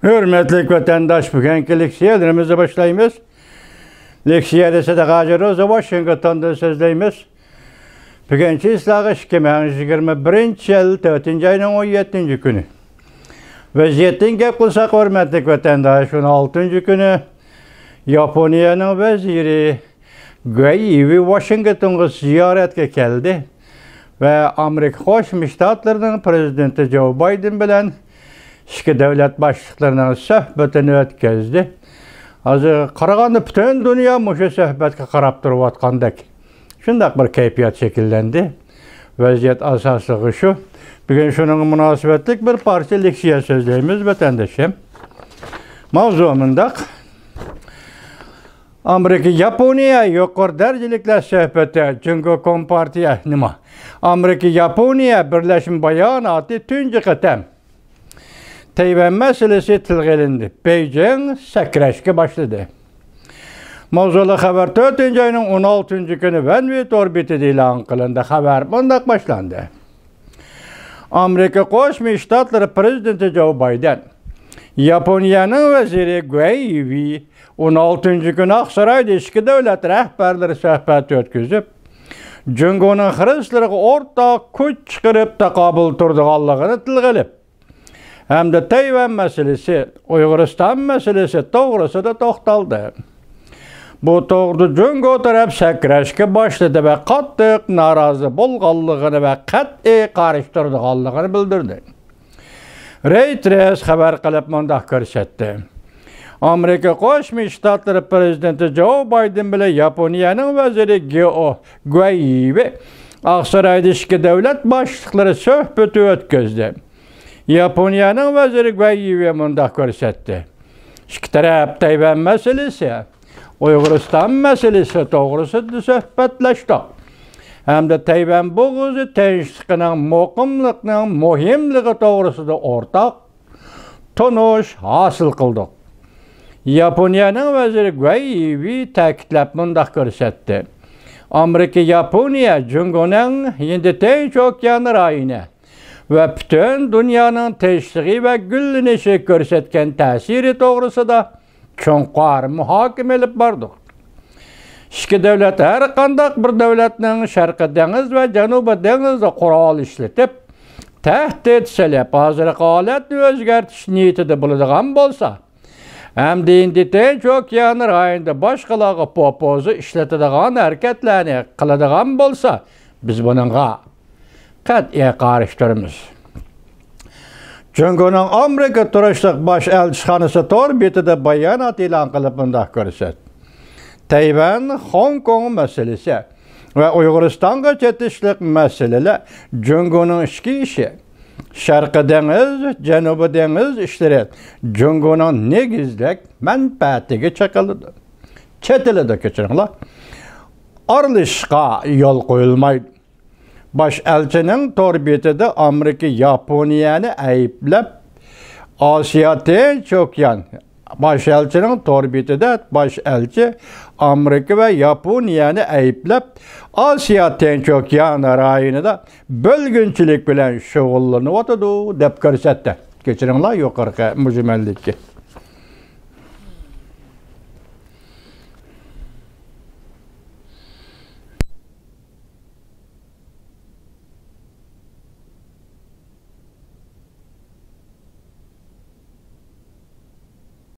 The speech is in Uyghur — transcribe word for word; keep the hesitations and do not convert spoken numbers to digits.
ھۆرمەتلىك ۋەتەنداش، بۈگۈنكى لېكسىيەلىرىمىزنى باشلايمىز. لېكسىيەدە سىدىق ھاجى روزى، ۋاشىنگتوندىن سۆزلەيمىز. بۈگۈن چىسلاغا ئىككى مىڭ يىگىرمە بىرىنچى يىل تۆتىنچى ئاينىڭ ئون يەتتىنچى كۈنى. ۋەزىيەتتىن گەپ قىلساق، ھۆرمەتلىك ۋەتەنداش، ئون ئالتىنچى كۈنى ياپونىيەنىڭ ۋەزىرى گۇەي يىۋېي ۋاشىنگتونغا زىيارەتكە كەلدى ۋە ئامېرىكا قوشما شتاتلىرىنىڭ پىرېزىدېنتى جو بايدېن بىلەن ئىككى دۆلەت باشلىقلىرىنىڭ سۆھبىتىنى ئۆتكۈزدى. ھازىر قارىغاندا پۈتۈن دۇنيا مۇشۇ سۆھبەتكە قاراپ تۇرۇۋاتقاندەك شۇنداق بىر كەيپىيات شەكىللەندى. ۋەزىيەت ئاساسلىقى شۇ. بۈگۈن شۇنىڭغا مۇناسىۋەتلىك بىر پارچە لېكسىيە سۆزلەيمىز، ۋەتەندىشىم. ماۋزۇ مۇنداق. ئامېرىكا ياپونىيە يۇقىرى دەرىجىلىكلەر سۆھبىتى، جۇڭگو كومپارتىيە نېمە؟ ئامېرىكا ياپونىيە بىرلەشمە باياناتى تۇنجى قېتىم تەيۋەن مەسىلىسى تىلغا ئېلىندى. بېيجىڭ سەكرەشكە باشلىدى. ماۋزۇلۇق خەۋەر تۆتىنچى ئاينىڭ ئون ئالتىنچى كۈنى ۋەنۋى تور بېتىدە ئېلان قىلىندى. خەۋەر مۇنداق باشلاندى. ئامېرىكا قوشما شتاتلىرى پىرېزىدېنتى جو بايدېن، ياپونىيەنىڭ ۋەزىرى گۇەي يىۋېي ئون ئالتىنچى كۈنى ئاقسارايدا ئىككى دۆلەت رەھبەرلىرى سۆھبەت ئۆتكۈزۈپ، جۇڭگونىڭ خىرىسلىرىغا ئورتاق كۈچ چىقىرىپ تاقابىل تۇرىدىغانلىقىنى تىلغا ئېلىپ، ھەمدە تەيۋەن مەسىلىسى، ئۇيغۇرىستان مەسىلىسى توغرىسىدا توختالدى. بۇ توغرىدا جۇڭگو تەرەپ سەكرەشكە باشلىدى ۋە قاتتىق نارازى بولغانلىقىنى ۋە قەتئىي قارشى تۇرىدىغانلىقىنى بىلدۈردى. رېيتېرس خەۋەر قىلىپ مۇنداق كۆرسەتتى. ئامېرىكا قوشما شتاتلىرى پىرېزىدېنتى جو بايدېن بىلەن ياپونىيەنىڭ ۋەزىرى گېئو گۇەي يىۋېي ئاقسارايدا ئىككى دۆلەت باشلىقلىرى سۆھبىتى ئۆتكۈزدى. ياپونىيەنىڭ ۋەزىرى گۇەي يىۋېي مۇنداق كۆرسەتتى. ئىككى تەرەپ تەيۋەن مەسىلىسى، ئۇيغۇرىستان مەسىلىسى توغرىسىدا سۆھبەتلەشتۇق ھەمدە تەيۋەن بوغۇزى تىنچلىقىنىڭ، مۇقىملىقنىڭ مۇھىملىقى توغرىسىدا ئورتاق تونۇش ھاسىل قىلدۇق. ياپونىيەنىڭ ۋەزىرى گۇەي يىۋېي تەكىتلەپ مۇنداق كۆرسەتتى. ئامېرىكا ياپونىيە جۇڭگونىڭ ھىندى تىنچ ئوكيان رايونى ۋە پۈتۈن دۇنيانىڭ تىنچلىقى ۋە گۈللىنىشىگە كۆرسەتكەن تەسىرى توغرىسىدا چوڭقۇر مۇھاكىمە ئېلىپ باردۇق. ئىككى دۆلەت ھەر قانداق بىر دۆلەتنىڭ شەرقىي دېڭىز ۋە جەنۇبىي دېڭىزدا قورال ئىشلىتىپ، تەھدىت سېلىپ، ھازىرقى ھالەتنى ئۆزگەرتىش نىيىتىدە بولىدىغان بولسا، ھەمدە ھىندى تىنچ ئوكيان رايونىدا باشقىلارغا پوپوزا ئىشلىتىدىغان ھەرىكەتلەرنى قىلىدىغان بولسا، بىز بۇنىڭغا قەتئىي قارشى تۇرىمىز. جۇڭگونىڭ ئامېرىكا تۇرۇشلۇق باش ئەلچىخانىسى تور بېتىدە بايانات ئېلان قىلىپ مۇنداق كۆرسەتتى. تەيۋەن، خوڭكوڭ مەسىلىسى ۋە ئۇيغۇرىستانغا چېتىشلىق مەسىلىلەر جۇڭگونىڭ ئىچكى ئىشى. شەرقىي دېڭىز، جەنۇبىي دېڭىز ئىشلىرى جۇڭگونىڭ نېگىزلىك مەنپەئەتىگە چېقىلىدۇ. چېتىلىدۇ، كەچۈرۈڭلار. ئارىلىشىشقا يول قويۇلمايدۇ. باش ئەلچىنىڭ تور بېتىدە ئامېرىكا ياپونىيەنى ئەيىبلەپ، ئاسىيا تىنچ ئوكيان، باش ئەلچىنىڭ تور بېتىدە باش ئەلچى ئامېرىكا ۋە ياپونىيەنى ئەيىبلەپ، ئاسىيا تىنچ ئوكيان رايونىدا بۆلگۈنچىلىك بىلەن شۇغۇللىنىۋاتىدۇ، دەپ كۆرسەتتى. كەچۈرۈڭلار، يۇقىرىقى مۇجمەللىككە.